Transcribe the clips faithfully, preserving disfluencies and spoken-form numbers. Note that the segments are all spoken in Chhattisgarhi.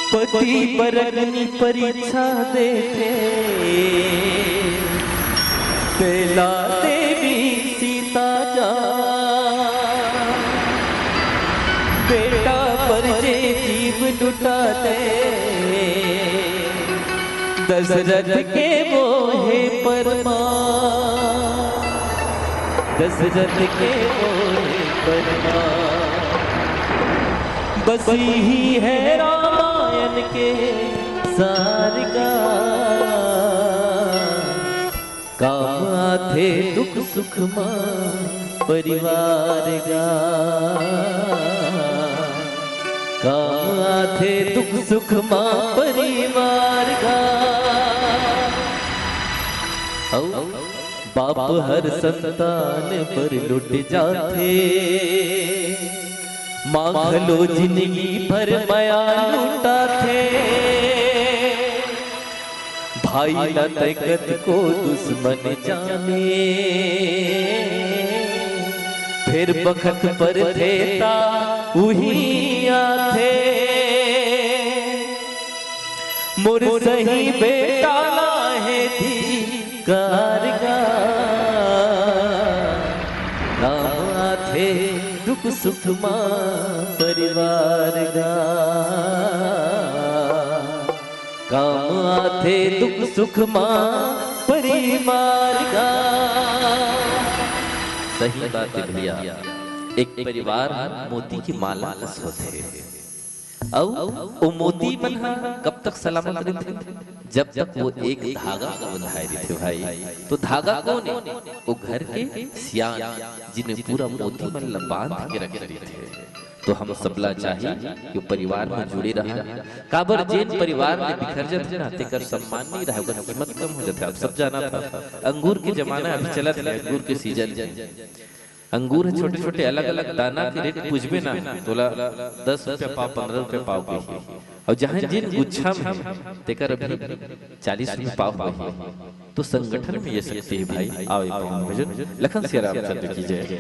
पति बर अग्नि परीक्षा देथे, तेला देवी सीता जा। बेटा बर जे जीव लुटा दे, दशरथ के मोहे परमा, दशरथ के मोहे परमा। बस इही हे रामायण के सार गा। काम आथे दुख सुख मा परिवार गा। काम आथे दुख सुख मा परिवार गा। अउ बाप हर संतान बर लुट जाथे, माँ घलो जिनगी भर मया लुटाथे। भाई ला तै कतको दुश्मन जाने, फेर बखत परथे ता उही आथे। मोर सही बेटा ला हे धिकार गा, काम आथे दुख सुख मा परिवार गा। काम आथे दुख सुख मा परिवार गा। सही बात हे भैया, एक परिवार मोती के माला अस होथे। अउ ओ मोती मन ह कब तक सलामत रहिथे? जब तक वो एक धागा म बंधाए रहिथे भाई। तो धागा कोन ए? ओ घर के सियान, जिनमें पूरा मोती मन ल बांध के रखे रहिथे। तो हम सबला चाही कि ओ परिवार म जुड़े रहा। काबर जेन परिवार ले बिखर जथे ना, तेकर सम्मान नइ रहय, ओकर कीमत कम हो जथे। आप सब जानत हव, अंगूर के जमाना अभी चलत हे, अंगूर के सीजन हे। अंगूर ह छोटे-छोटे अलग-अलग दाना के रेट पूछबे ना, तोला दस रुपया पाव, पंद्रह रुपया पाव कही। अउ जहाँ जेन गुच्छा में हे, तेकर अभी चालीस रुपया पाव होही। तो संगठन में ये शक्ति हे भाई। आओ एक बार भजन, लखन सिया रामचंद्र की जय।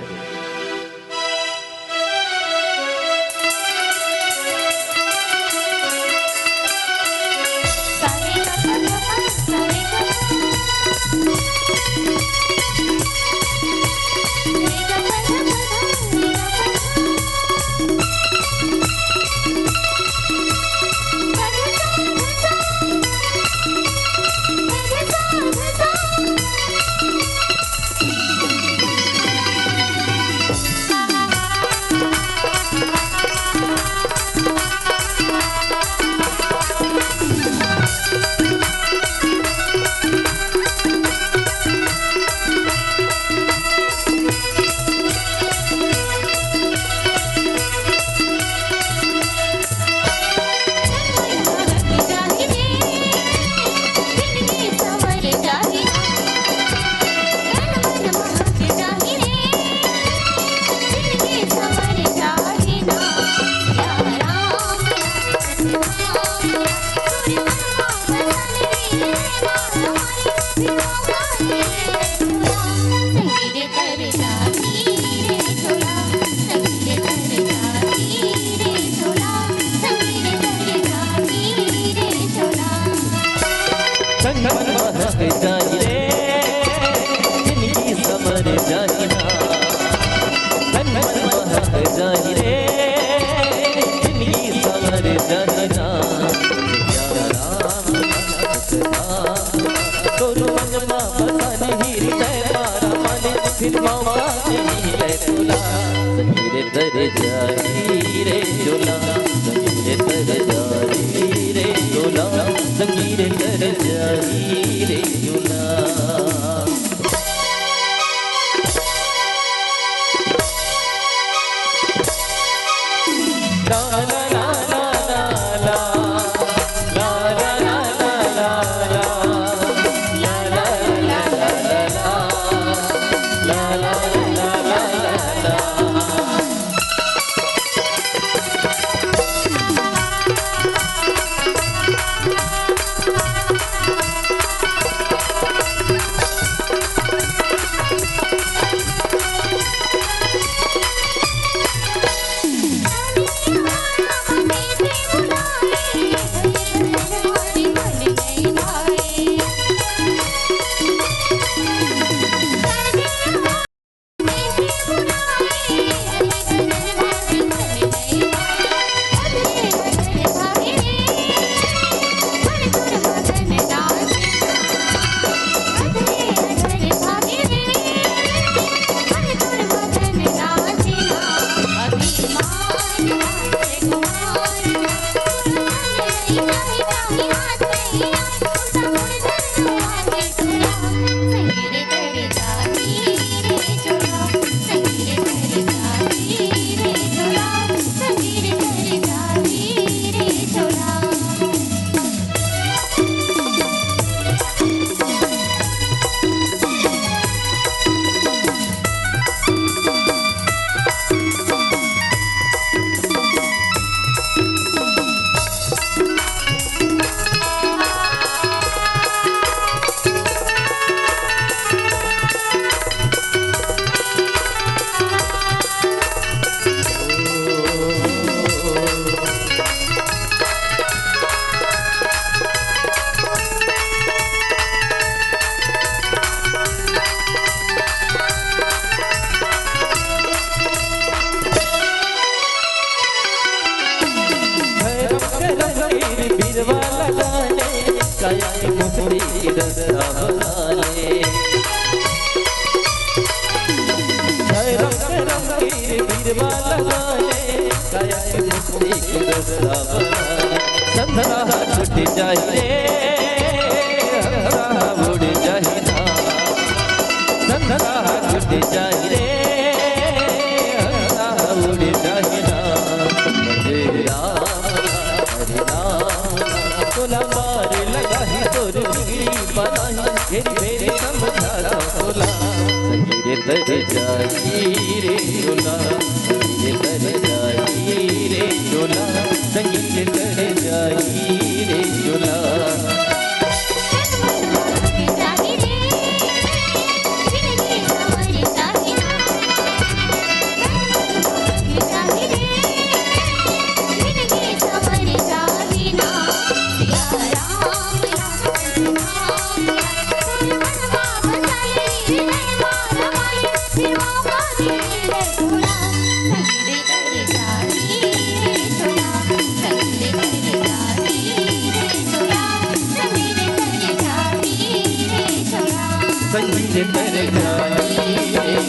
संग महक जाई रे, जिनगी संवर जाई ना। तन मन महक जाई रे, जिनगी संवर जाई ना। या राम, तोर मन मा बसन हृदय मा रमन, फिर मौका नहीं मिले तोला। समीर तर जाई रे झोला, समीर तर जाई रे झोला, समीर तर जाई रे झोला। रस्ता बना ले। धरम करम के बीरवा लगा ले, काया के मुक्ति के रस्ता बना ले। संधरा छूट जाई रे, संधरा उड़ जाई ना। संधरा छूट जाई रे, संधरा उड़ जाई ना। हरे राम, हरे राम, तोला पार लगाही तोर बिगड़ी बनाही, घेरी घेरी समझाथंव तोला। संगी रे तर जाही रे तोला, संगी रे तर जाही रे तोला, संगी रे तर जाही रे तोला। संगी रे तर जाही रे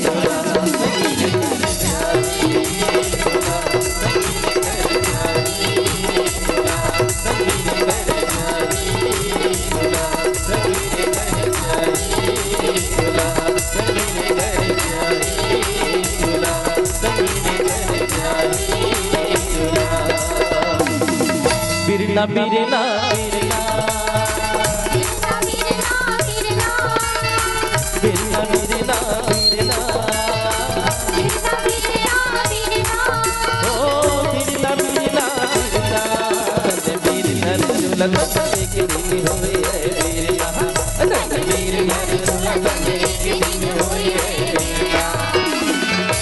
तोला, संगी रे तर जाही रे तोला, संगी रे तर जाही रे तोला, संगी रे तर जाही रे तोला, संगी रे तर जाही रे तोला, संगी रे तर जाही रे तोला, संगी रे तर जाही रे तोला। बिरना, बिरना, बिरना। बिरना, बिरना, बिरना। ओ, बिरना, बिरना, बिरना।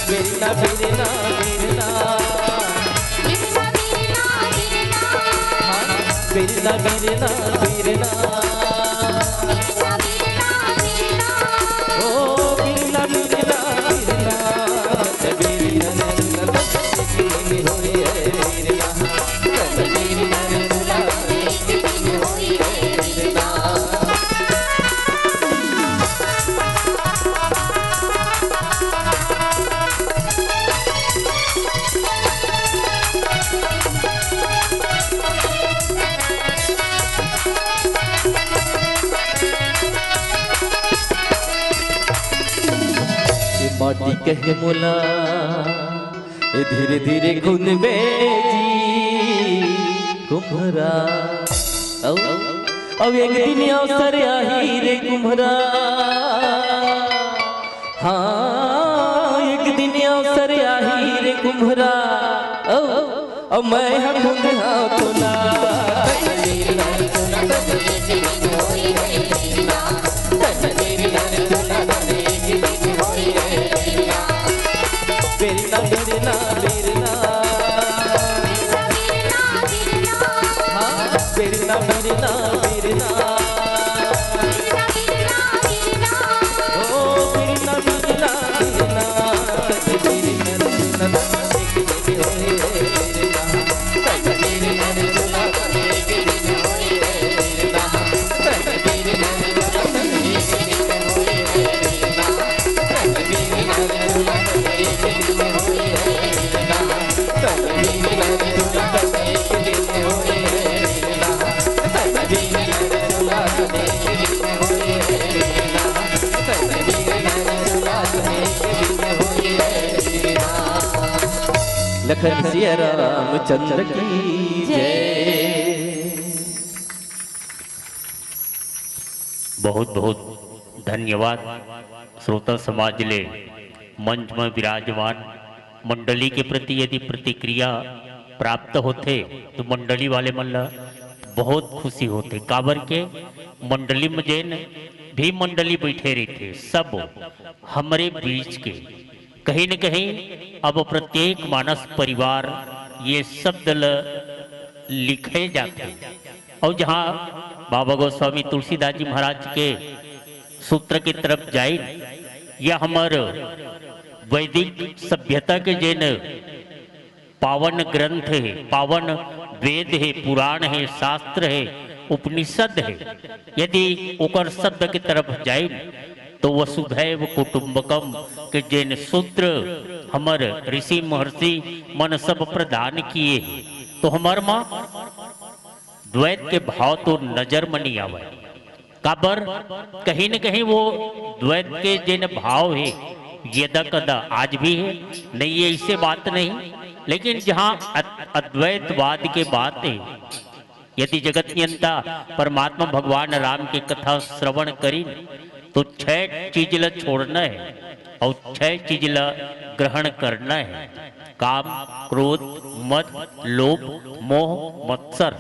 बिरना, बिरना, बिरना। बिरना, बिरना, बिरना। हाँ, बिरना, बिरना, बिरना। ओ, बिरना, बिरना, बिरना। ये माटी कहे मोला, ए धीरे धीरे खुनबे जी कुम्हरा। अउ, अउ एक दिन अवसर आही रे कुम्हरा। हाँ, एक दिन अवसर आही रे कुम्हरा। अउ, अउ मैं ह खुनहा तोला। बिरना, बिरना, बिरना। हाँ, बिरना, बिरना, बिरना। ओ, बिरना, बिरना, बिरना। लखन सिया रामचंद्र की जय। बहुत बहुत धन्यवाद श्रोता समाज ले, मंच में विराजमान मंडली के प्रति यदि प्रतिक्रिया प्राप्त होथे तो मंडली वाले मन ला बहुत खुशी होथे, काबर के मंडली में जेन भी मंडली बैठे रहिथे सब हमरे बीच के कहीं न कहीं अब प्रत्येक मानस परिवार ये शब्द ल लिखे जाथे। अउ जहाँ बाबा गोस्वामी तुलसीदास जी महाराज के सूत्र के तरफ जाइन, यह हमर वैदिक सभ्यता के जेन पावन ग्रंथ हे, पावन वेद हे, पुराण हे, शास्त्र हे, उपनिषद हे, यदि ओकर शब्द के तरफ जाई, तो वसुधैव कुटुंबकम के जेन सूत्र हमर ऋषि महर्षि मन सब प्रदान किए हे, तो हमर मा द्वैत के भाव तो नजर म नहीं आवय। काबर? कहीं न कहीं वो द्वैत के जेन भाव हे, यदा कदा आज भी हे, नहीं ये ऐसे बात नहीं, लेकिन जहाँ अद-, अद्वैतवाद के बात हे, यदि जगत नियंता परमात्मा भगवान राम के कथा श्रवण करिन, तो छह चीज ल छोड़ना हे और छह चीज ल ग्रहण करना हे। काम, क्रोध, मद, लोभ, मोह, मत्सर,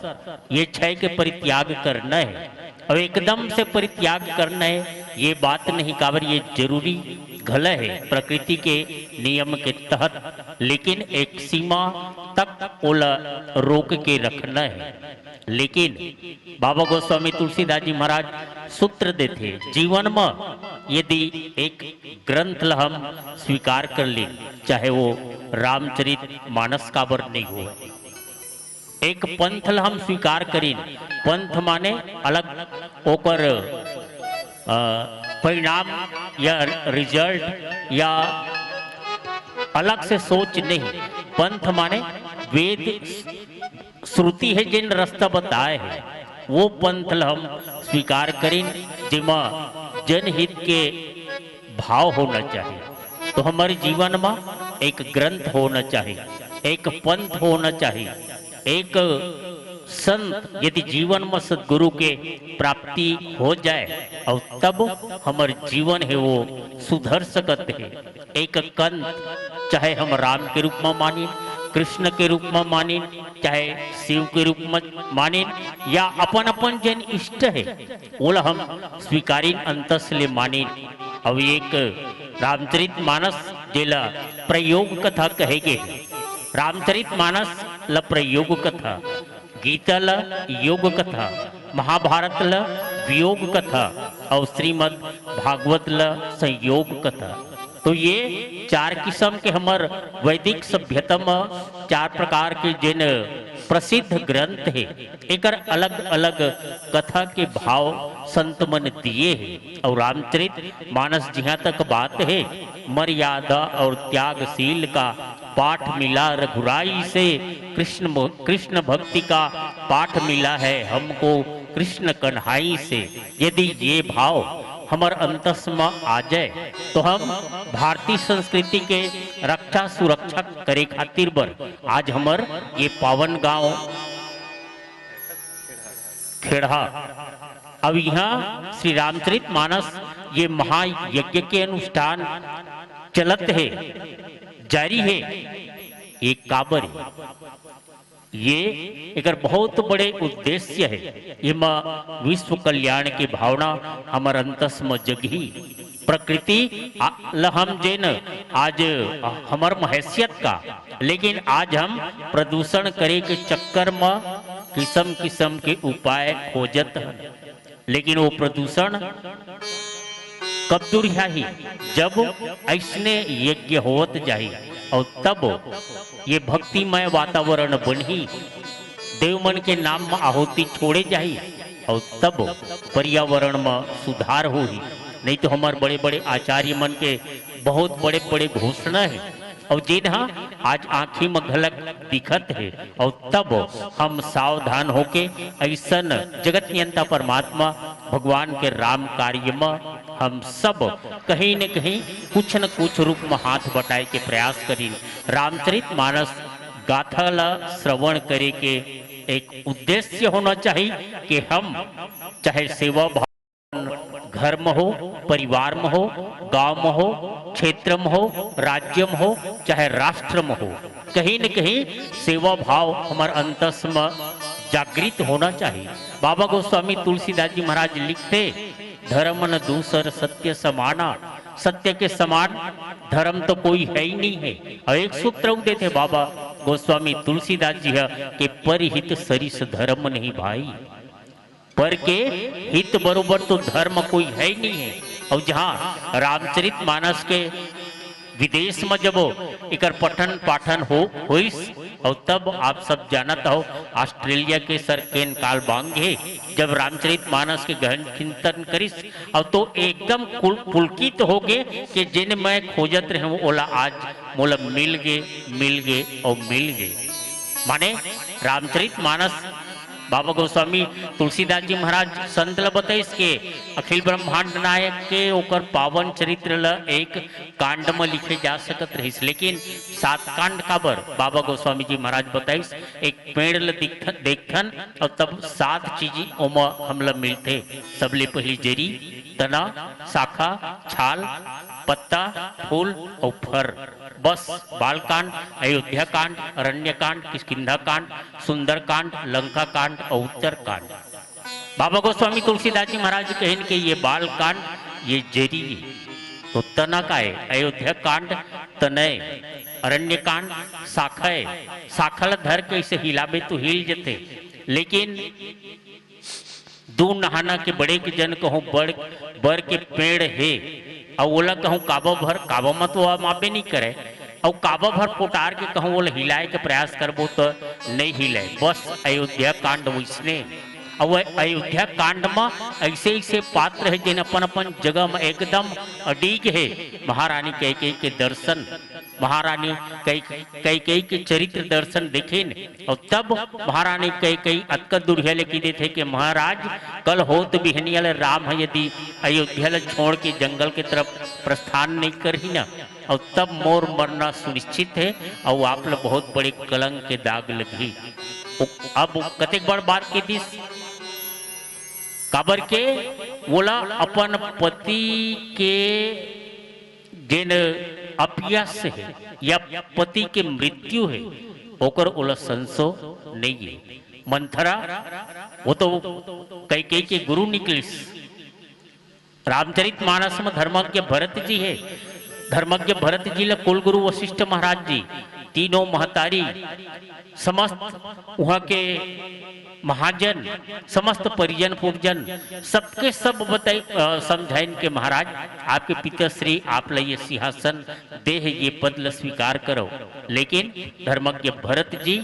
ये छह के परित्याग करना हे। और एकदम से परित्याग करना हे, ये बात नहीं, काबर ये जरूरी घला हे प्रकृति के नियम के तहत, लेकिन एक सीमा तक ओला रोक के रखना हे। लेकिन बाबा गोस्वामी तुलसीदास जी महाराज सूत्र देथे, जीवन म यदि एक ग्रंथ ल हम स्वीकार कर लीन, चाहे वो रामचरित मानस काबर नहीं हो, एक पंथ ल हम स्वीकार करीन, पंथ माने अलग ओकर, अ, परिणाम या रिजल्ट या अलग से सोच नहीं, पंथ माने वेद श्रुति हे, जेन रास्ता बताए हे, वो पंथ ल हम स्वीकार करिन, जेमा जनहित के भाव होना चाहिए। तो हमर जीवन म एक ग्रंथ होना चाहिए, एक पंथ होना चाहिए, एक संत, यदि जीवन म सदगुरु के प्राप्ति हो जाए, और तब हमर जीवन हे वो सुधर सकत हे। एक कंत, चाहे हम राम के रूप म मानिन, कृष्ण के रूप म मानिन, चाहे शिव के रूप म मानिन, या अपन अपन जेन इष्ट हे, ओला हम स्वीकारिन, अंतस ले मानिन। अउ एक रामचरित मानस, जेला प्रयोग कथा कहे गे हे, रामचरित मानस ल प्रयोग कथा, गीता ल योग कथा, महाभारत ल वियोग कथा, अउ श्रीमद् भागवत ल संयोग कथा। तो ये चार किसम के हमर वैदिक सभ्यता म चार प्रकार के जेन प्रसिद्ध ग्रंथ हे, एकर अलग-अलग कथा के भाव संत मन दिए हे। अउ रामचरित मानस जिहाँ तक बात हे, मर्यादा और त्यागशील का पाठ मिला रघुराई से, कृष्ण भ-, कृष्ण भक्ति का पाठ मिला है हमको कृष्ण कन्हाई से। यदि ये भाव हमर अंतस म आ जाए, तो हम भारतीय संस्कृति के रक्षा सुरक्षा करे खातिर बर आज हमर ये पावन गांव खेड़हा, अब यहाँ श्री रामचरित मानस ये महायज्ञ के अनुष्ठान चलत हे, जारी हे, ये काबर हे? ये एकर बहुत बड़े उद्देश्य हे। एमा विश्व कल्याण के भावना हमर अंतस म जगही। प्रकृति आ-, ल हम जेन आज हमर म हैसियत का, लेकिन आज हम प्रदूषण करे के चक्कर म किसम-किसम के उपाय खोजत हन। लेकिन वो प्रदूषण कब दूर जाही? जब अइसने यज्ञ होवत जाही, अउ तब ये भक्तिमय वातावरण बनही, देव मन के नाम म आहुति छोड़े जाही, अउ तब पर्यावरण म सुधार होही। नहीं तो हमर बड़े-बड़े आचार्य मन के बहुत बड़े-बड़े घोषणा हे, अउ जेन ह आज आँखी म घलक दिखत हे, अउ तब हम सावधान होके अइसन जगत नियंता परमात्मा भगवान के राम कार्य म हम सब कहीं न कहीं कुछ न कुछ रूप म हाथ बटाए के प्रयास करिन। रामचरित मानस गाथा ल श्रवण करे के एक उद्देश्य होना चाहिए कि हम चाहे सेवा भाव घर म हो, परिवार म हो, गांव म हो, क्षेत्र म हो, राज्य म हो, चाहे राष्ट्र म हो, कहीं न कहीं सेवा भाव हमर अंतस म जागृत होना चाहिए। बाबा गोस्वामी तुलसीदास जी महाराज लिखथे, "धर्म न दूसर सत्य समाना।" सत्य के समान धर्म तो कोई है ही नहीं है। और एक सूत्र अउ देथे बाबा गोस्वामी तुलसीदास जी ह कि "परहित सरिस धर्म नहीं भाई।" पर के हित बरोबर तो धर्म कोई है ही नहीं है। अउ जहाँ रामचरित मानस के विदेश म जब एकर पठन पाठन हो होइस, अउ तब आप सब जानत हो, ऑस्ट्रेलिया के सर केन काल बांगे जब रामचरित मानस के गहन चिंतन करिस, अउ तो एकदम पुलकित हो गे कि जेन मैं खोजत रहे ओला आज मोला मिल गे, मिल गे अउ मिल गे। माने रामचरित मानस बाबा गोस्वामी तुलसीदास जी महाराज संत ल बताइस के अखिल ब्रह्मांड नायक के ओकर पावन चरित्र ल एक कांड म लिखे जा सकत रहिस, लेकिन सात कांड काबर? बाबा गोस्वामी जी महाराज बताइस, एक पेड़ ल देखथन अउ तब सात चीज ओमा हमला मिलथे। सबले पहली जरी, तना, शाखा, छाल, पत्ता, फूल अउ फर। बस बालकांड, अयोध्या कांड, अरण्य कांड, किष्किंधा कांड, सुंदर कांड, लंका कांड अउ उत्तर कांड। बाबा गोस्वामी तुलसीदास जी महाराज कहिन के ये बाल कांड, ये जरी तो तना का है, अयोध्या कांड तनय, अरण्य कांड शाखा है। शाखा ल धर के इसे हिलाबे तो हिल जते, लेकिन दू नहाना के बड़े के जन कहूँ बड़, बर के पेड़ हे, अउ ओला कहूँ काबा भर, काबा म तो मापे नहीं करे, अउ काबा भर पोटार के कहूँ ओला हिलाए के प्रयास करबो तो नहीं हिले। बस अयोध्या कांड वैसने। अउ अयोध्या कांड म ऐसे ऐसे पात्र हे जेन अपन अपन जगह म एकदम अडीग हे। महारानी कैकेयी के दर्शन, महारानी कैकेयी के चरित्र दर्शन देखेन। अउ तब महारानी कैकेयी अतका दुरिहा ले की देथे कि महाराज, कल होत बिहनिया ले राम ह यदि अयोध्या ल छोड़ के जंगल के तरफ प्रस्थान नहीं करही न, अउ तब मोर मरना सुनिश्चित हे, अउ आप ल बहुत बड़े कलंक के दाग लगही। अब कतेक बड़ बात के दिस, काबर के ओला अपन पति के जेन अपयश हे या पति के मृत्यु हे, ओकर ओला संसो नहीं हे। मंथरा, वो तो कैकेयी के गुरु निकलिस। रामचरित मानस में धर्मज्ञ भरत जी हे। धर्मज्ञ भरत जी ल कुलगुरु वशिष्ठ महाराज जी, तीनों महतारी, समस्त उहाँ के महाजन, समस्त परिजन पुरजन, सबके सब बताई, अ, समझाइन के महाराज, आपके पिताश्री आप ल ये सिंहासन दे हे, ये पद ल स्वीकार करो। लेकिन धर्मज्ञ भरत जी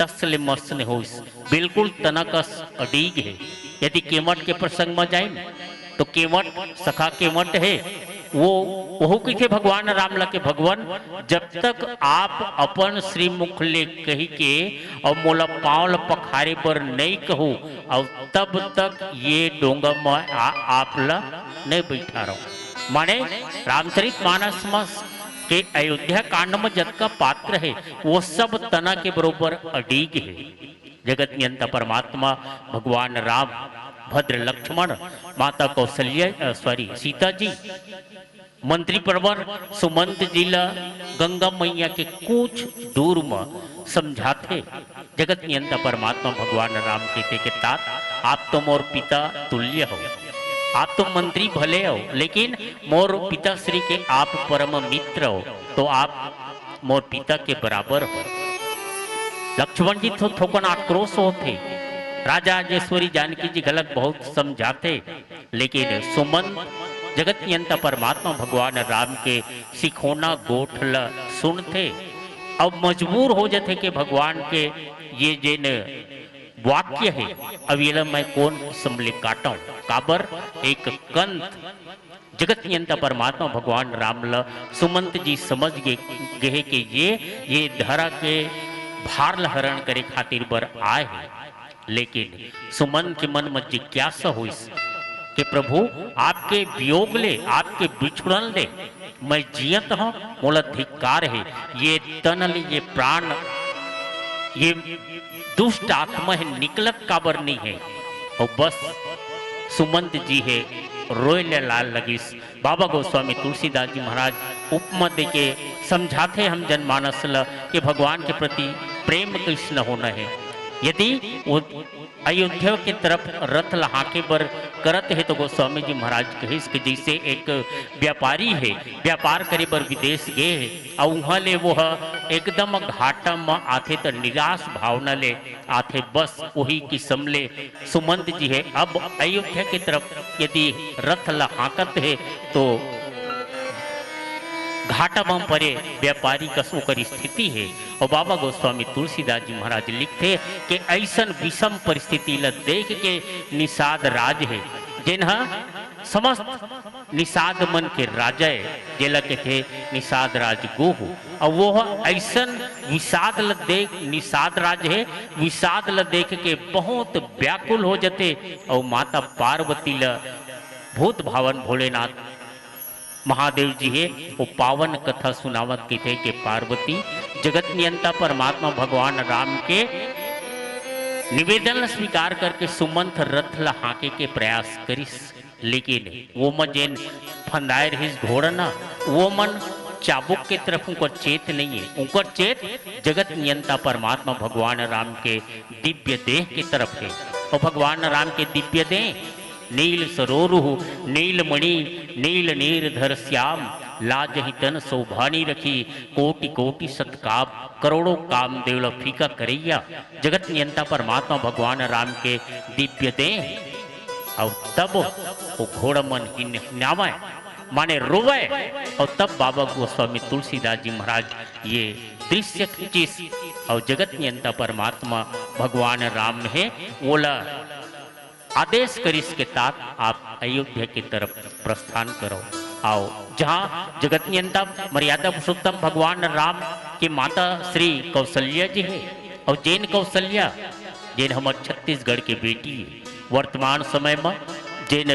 टस ले मस ने होइस, बिल्कुल तना कस अडीग हे। यदि केवट के प्रसंग म जाइन, तो केवट, सखा केवट हे, वो, ओहू कहिथे भगवान राम ल के, भगवान, जब तक आप अपन श्रीमुख ले कहि के अउ मोला पाँव ल पखारे बर नइ कहू, अउ तब तक ये डोंगा म आ, आप ल नइ बइठारव। माने रामचरित मानस म के अयोध्या कांड म जतका पात्र हे, वो सब तना के बरोबर अडीग हे। जगत नियंता परमात्मा भगवान राम, भद्र लक्ष्मण, माता कौशल्या, अ, सॉरी, सीता जी, मंत्री परवर सुमंत जी ल गंगा मैया के कुछ दूर म समझाथे। जगत नियंता परमात्मा भगवान राम कहिथे के तात, आप तो मोर पिता तुल्य हो, आप तो मंत्री भले हो, लेकिन मोर पिताश्री के आप परम मित्र हो, तो आप मोर पिता के बराबर हो। लक्ष्मण जी थो-, थोकन आक्रोश होथे। राजा अजेश्वरी जानकी जी घलक बहुत समझाथे, लेकिन सुमंत जगत नियंता परमात्मा भगवान राम के सिखोना गोठ ल सुनथे, अब मजबूर हो जथे के भगवान के ये जेन वाक्य हे, अब येला मैं कोन किसम ले काटंव? काबर एक कंत जगत नियंता परमात्मा भगवान राम ल सुमंत जी समझ गे, गे हे के ये, ये धरा के भार ल हरण करे खातिर बर आए हे। लेकिन सुमंत के मन म जिज्ञासा होइस कि प्रभु, आपके वियोग ले, आपके बिछुड़न ले मैं जियत हंव, मोला धिक्कार हे, ये तन ले, ये प्राण, ये दुष्ट आत्मा हे, निकलत काबर नहीं हे? अउ बस सुमंत जी हे रोए ले लाल लगिस। बाबा गोस्वामी तुलसीदास जी महाराज उपमा देके समझाथे हम जनमानस ल कि भगवान के प्रति प्रेम कइसना होना हे। यदि वो अयोध्या के तरफ रथ ल हाँके बर करत हे, तो गोस्वामी जी महाराज कहिस कि जइसे एक व्यापारी हे, व्यापार करे बर विदेश गे हे, अउ उहाँ ले वो ह एकदम घाटा म आथे, त निराश भावना ले आथे। बस वही किसम ले सुमंत जी हे, अब अयोध्या के तरफ यदि रथ ल हाँकत हे, तो घाटा म परे व्यापारी कस ओकर स्थिति हे। अउ बाबा गोस्वामी तुलसीदास जी महाराज लिखथे कि अइसन विषम परिस्थिति ल देख के निषाद राज हे, जेन ह समस्त निषाद मन के राजा हे, जेला कथे निषाद राज गोहू। अउ वो ह अइसन विषाद ल देख, निषाद राज हे, विषाद ल देख के बहुत व्याकुल हो जथे। अउ माता पार्वती ल भूत भावन भोलेनाथ महादेव जी हे, वो पावन कथा सुनावत कथे के पार्वती, जगत नियंता परमात्मा भगवान राम के निवेदन ल स्वीकार करके सुमंथ रथ ल हाँके के प्रयास करिस, लेकिन वो मन जेन फंदाए रहिस घोड़ा ना, वो मन चाबुक के तरफ उनकर चेत नहीं है। उनकर चेत जगत नियंता परमात्मा भगवान राम के दिव्य देह के तरफ है। और भगवान राम के दिव्य देह नील सरोरुह, नील मणि, नील नीर धर श्याम, लाज ही तन शोभानी रखी, कोटि कोटि सतकाम, करोड़ों कामदेव ल फीका करैया, जगत नियंता परमात्मा भगवान राम के दिव्य देह। अउ तब वो घोड़ा मन हिन हिनावय, माने रोवय। अउ तब बाबा गोस्वामी तुलसीदास जी महाराज ये दृश्य खींचिस। अउ जगत नियंता परमात्मा भगवान राम हे, ओला आदेश करिस के तात आप अयोध्या के तरफ प्रस्थान करो। आओ, जहाँ जगत नियंता मर्यादा पुरुषोत्तम भगवान राम के माता श्री कौशल्या जी हे, अउ जेन कौशल्या, जेन हमर छत्तीसगढ़ के बेटी हे, वर्तमान समय म जेन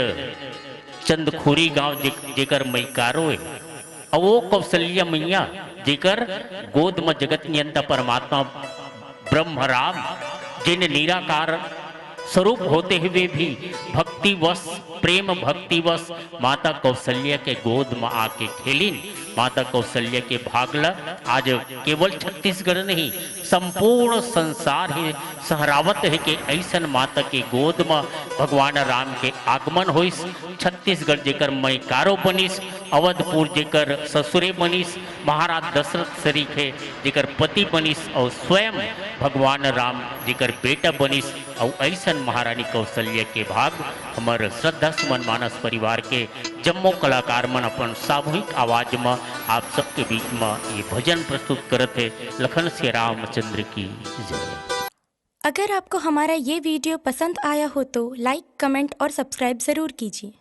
चंदखुरी गांव जे-, जेकर मइकारो हे, अउ वो कौशल्या मैया, जेकर गोद म जगत नियंता परमात्मा ब्रह्म राम, जेन निराकार स्वरूप होते हुए भी भक्तिवश, प्रेम भक्तिवश माता कौशल्या के गोद म आके खेलिन। माता कौशल्या के भाग ल आज केवल छत्तीसगढ़ नहीं, संपूर्ण संसार ही सहरावत हे के अइसन माता के गोद म भगवान राम के आगमन होइस। छत्तीसगढ़ जेकर मइकारो बनिस, अवधपुर जेकर ससुरे बनिस, महाराज दशरथ सरीखे जेकर पति बनिस, अउ स्वयं भगवान राम जेकर बेटा बनिस, अउ अइसन महारानी कौशल्या के भाग हमर श्रद्धा सुमन मानस परिवार के जम्मो कलाकार मन अपन सामूहिक आवाज म आप सबके बीच म ये भजन प्रस्तुत करत हे। लखन सिया रामचंद्र की जय। अगर आपको हमारा ये वीडियो पसंद आया हो तो लाइक, कमेंट और सब्सक्राइब ज़रूर कीजिए।